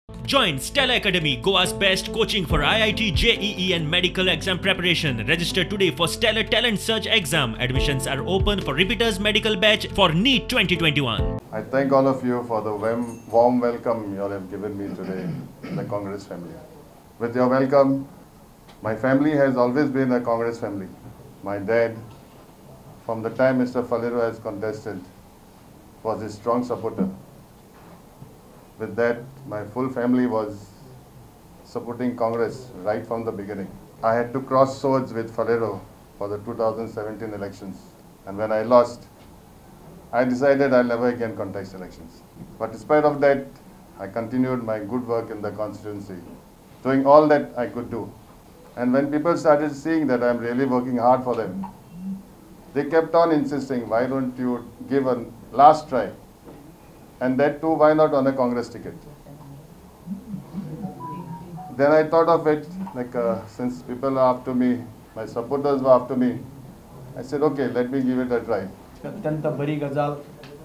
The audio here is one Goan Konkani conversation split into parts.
Join Stella Academy, Goa's best coaching for IIT, JEE and medical exam preparation. Register today for Stellar Talent Search exam. Admissions are open for repeaters medical batch for NEET 2021. I thank all of you for the warm welcome you all have given me today in the Congress family. With your welcome, my family has always been a Congress family. My dad, from the time Mr. Faleiro has contested, was a strong supporter. With that, my full family was supporting Congress right from the beginning. I had to cross swords with Faleiro for the 2017 elections. And when I lost, I decided I'll never again contest elections. But in spite of that, I continued my good work in the constituency, doing all that I could do. And when people started seeing that I'm really working hard for them, they kept on insisting, why don't you give a last try? And that too, why not on a Congress ticket? Then I thought of it, like since people are after me, my supporters were after me, I said, okay, let me give it a try. अत्यंत बरी गजाल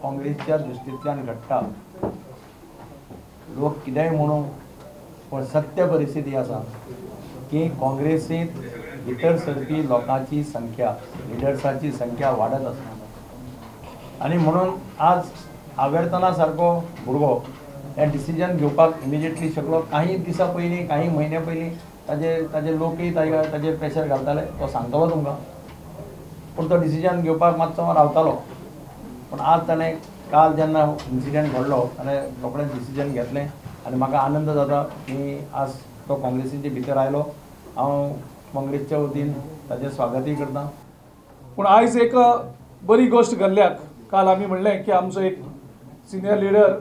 काँग्रेसच्या दृश्टींतल्यान घडटा. लोक कितेंय म्हणू, पण सत्य परिस्थिती आसा की काँग्रेसींत भितर सरपी लोकांची संख्या, लिडर्साची संख्या वाडत आसा. आनी म्हणून आज आवेर्तना सारको भुरगो हें डिसिजन घेवपाक इमिजिएटली शकलो. काही दिसां पयलीं, काही म्हयन्या पयलीं ताजे लोकय ताजेर प्रेशर घालताले, तो सांगतलो तुमकां, पूण तो डिसिजन घेवपाक मातसो रावतालो. पूण आज ताणें काल जेन्ना इन्सिडंट घडलो ताणें रोखडेंच डिसिजन घेतलें आनी म्हाका आनंद जाता की आज तो काँग्रेसीचे भितर आयलो. हांव काँग्रेसच्या वतीन ताचें स्वागतूय करता. पूण आयज एक बरी गोश्ट घडल्याक काल आमी म्हणलें की आमचो एक सिनियर लिडर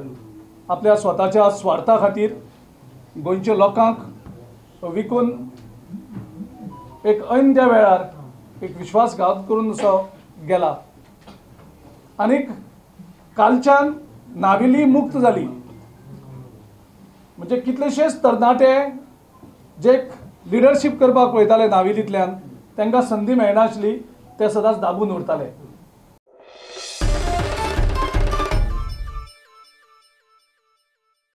आपल्या स्वताच्या स्वार्था खातीर गोंयच्या लोकांक विकून एक ऐन त्या वेळार एक विश्वासघात करून असो गेला. आनीक कालच्यान नावेली मुक्त जाली. म्हणजे कितलेशेच तरणाटे जे लिडरशीप करपाक पळयताले नावेलींतल्यान, तांकां संदी मेळनासली, ते सदांच दाबून उरताले.